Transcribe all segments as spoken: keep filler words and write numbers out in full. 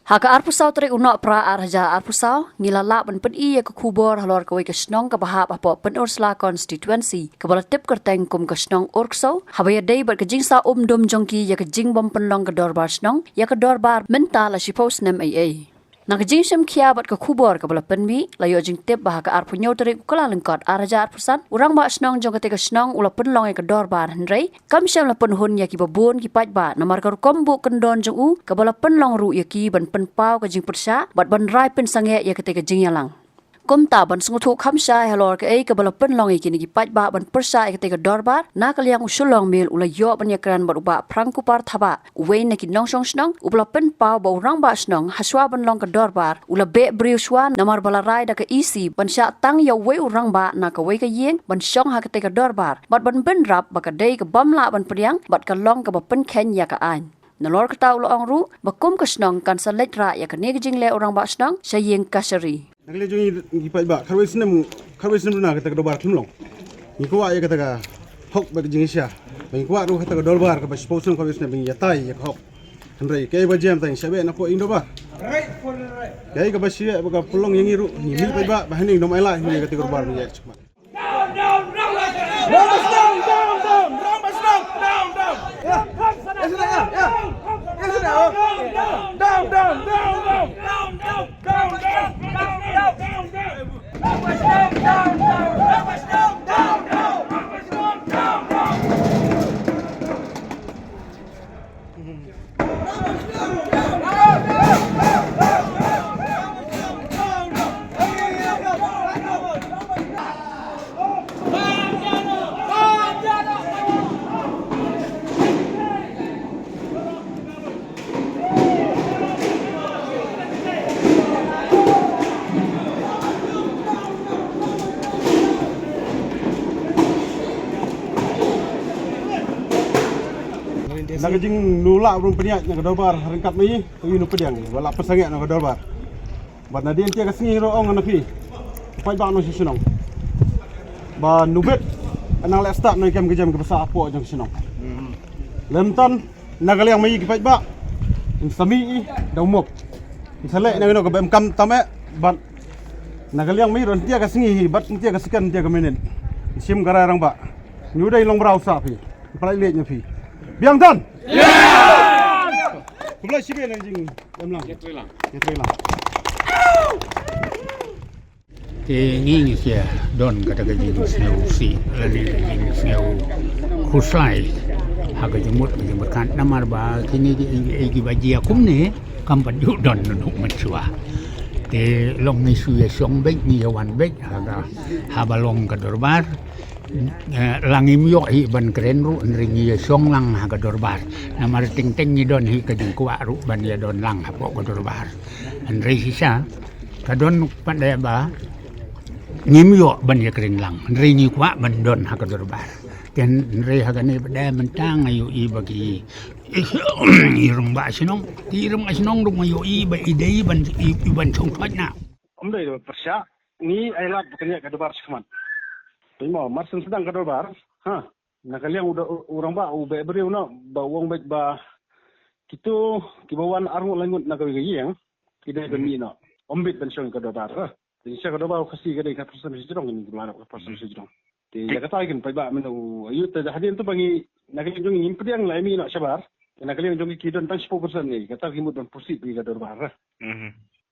Ha ka arphew saw tarik u Nohprah ar hajar arphew saw, ngi la lah ban pyni ïa ka khubor halor kawei ka shnong kaba hap hapoh Pynursla constituency, kaba la tip kyrteng kum ka shnong Urksew, haba ïadei bad ka jingsahm dum jong ki ïa ka jingbym pynlong ka dorbar shnong ïa ka dorbar mynta la shiphew snem eiei. Na ka jingshim khia bad ka khubor kaba la pynmih, la ïoh jingtip ba ha ka arphew hynñiew tarik u Kyllalyngkot ar hajar arphew san, u rangbah shnong jong katei ka shnong u la pynlong ïa ka dorbar, hynrei kam shym la pynhun ïa kiba bun ki paidbah namar ka rukom buh kyndon jong u kaba la pynlong ruh ïa ki ban pynpaw ka jingpyrshah bad ban rai pynsangeh ïa katei ka jingïalang. Kumta ban sngewthuh kham shai halor kaei kaba la pynlong ïa kine ki paidbah ban pyrshah ïa katei ka dorbar, na ka liang u Shyllong Mail u la ïoh ban ïakren bad u Bah Phrangkupar Thabah, uwei na ki nongshong shnong, uba la pynpaw ba u rangbah shnong hashwa ban long ka dorbar u la beh briew shwa namar ba la rai da ka E C ban shah tang ïa uwei u rangbah na kawei ka ïing ban shong ha katei ka dorbar bad ban bynrap ba ka dei ka bym lah ban pdiang bad ka long kaba pynkheiñ ïa ka aiñ. Nalor kata u la ong ruh ba kum ka shnong kan sa leit rah ïa kane ka jingleh u rangbah shnong sha ïing kashari. Na ka liang jong ngi ki paidbah, khatwei snem, khatwei snem duna kata ka dorbar khlem long. Ngi kwah ïa kata ka hok bad ka jingïasha. Ba ngi kwah ruh kata ka dorbar kaba shiphew snem, khatwei snem ba ngi ïatai ïa ka hok. Hynrei kaei ba jem tang sha beh na poh ïing dorbar. Kaei kaba sha beh ba ka pynlong ïa ngi ruh, ngi mih paidbah ba hangne ngim ai lad ïa kata ka dorbar ba ngi ïa shakmat. Na ka jingnguh lah ban pynïaid na ka dorbar ryngkat ma ngi, ka ïoh pdiang ba la pynsangeh na ka dorbar. Bad nadien te ka sngi ruh ong na phi, paidbah nongshong shnong, ba nubit nang leh start na kem ka jem ka basa apo jong shnong. Lem tan na ka liang ma ngi ki paidbah, in sa mih i da u mop, in sa leh na kano ka bym kam tam eh. Bad na ka liang ma ngi ruh, ntia ka sngi hi bad ntia ka second, ntia ka minit, in shim ka rai rangbah. Ngi dei long brau sa phi, in pynlait leit na phi. Biang tan. Khublei shibun na ka jing Em lang. Ïa trei lang. Ïa trei lang. Te ngi ngi sia don kata ka jingsngew sih, lane ka jingsngew khuslai ha ka jingmut ka jingpyrkhat, namar ba kine ki, ki, ki ba jia kumne kam pat ju don naduh mynshuwa. Te long ngi shu ïa shong beit, ngi ïa wan beit ha ka, haba long ka dorbar. Eh, la ngim ïoh hi ban kren ruh, hynrei ngi ïa shong lang ha ka dorbar. Namar teng teng ngi don hi ka jingkwah ruh ban ïa don lang hapoh ka dorbar. Hynrei shisha ka don pat de ba ngim ïoh ban ïa kren lang, hynrei ngi kwah ban don ha ka dorbar. Te hynrei ha kane pat de mynta nga ïohi ba ki, i rangbah shnong, i rangbah shnong ruh nga ïohi ba i dei ban, i, i ban shong pat na. Ym dei ba pyrshah, ngi ai lad ba kan ïa ka dorbar shakhmat. Pynmih mar shen sdang ka dorbar, ha. Na ka liang u da, u rangbah u beh briew noh ba u ong beit ba kito kiba wan arngut laingut na kawei ka ïing ki dei ban mih noh. Ym bit ban shong ka dorbar, ha. Te shisha ka dorbar u Khasi ka dei ka percent shajrong, ngi la ka percent shajrong. Te ïa kata kin paidbah mynta u ïoh te hadien tu ba ngi na ka liang jong ngi ngim pdiang la mih noh shabar. Te na ka liang jong ngi ki don tang shiphew percent, ngi kata ki mut ban proceed ïa ka dorbar, ha.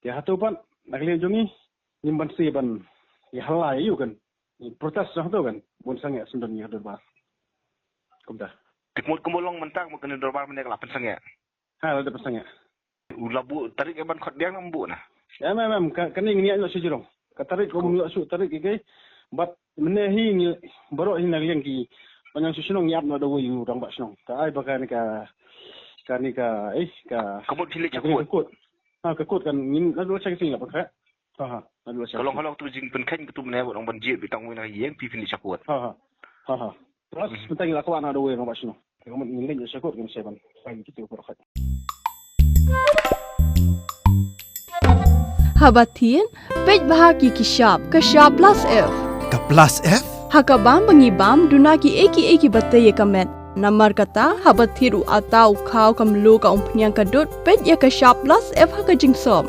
Te hato pat na ka liang jong ngi ngim banse ban ïa hala ïa u kan protest noh tu kan, bun sangeh sendon ïa ka dorbar. Kumta. Te kumut kumba long mynta kumut kane dorbar mynne ka la pynsangeh. Ha, la da pynsangeh. U la buh tarik ban khot biang, ym buh na. Em, em, em, ka, kane ngi ïa shu jrong. Ka tarik kum ïa shu tarik ïa, bad mynne hi ngi baroh hi na ka liang ki, ban ïa shu shnong ïa ap noh da wei u rangbah shnong. Ka ai ba kane ka, kane ka, eh, ka. Kumut phi leit sha court. Ha, ka court kan ngin na dua check sing la ba ka. Ha, ha. Ka long halor tu jingpynkheiñ katu mynne ba ong ban jied beit tang wei na ïing, phi phin leit sha court. Ha, ha. Ha, ha. Plus mynta ngi la kwah na da wei rangbah shnong. Te ka mut ngin leit sha court kan sa ban. Haba thied, peit bha ki ki shap, ka shap plus F. Ka plus F? Ha ka bam ba ngi bam, duna kiei kiei kiba tei ïa ka met. Namar kata, haba thied u atta, u khaw, ka mluh, ka umphniang, ka dud, peit ïa ka shap plus F ha ka jingsop.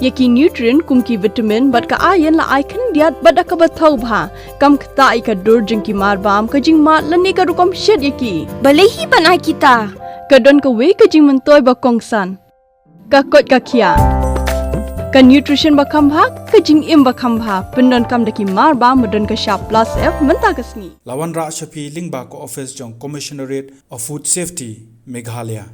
Ïa ki nutrient kum ki vitamin bad ka iron la ai khyndiat bad da kaba thaw bha. Kam ktah ïa ka dur jong ki marbam, ka jingmad lane ka rukom shet ïa ki. Balei hi ban ai kita? Ka don kawei ka jingmyntoi ba kongsan. Ka koit ka khiah. Ka nutrition ba kham bha, ka jingim ba kham bha. Pyndonkam da ki marbam ba don ka shap plus F mynta ka sngi. La wanrah sha phi lyngba ka office jong Commissionerate of Food Safety, Meghalaya.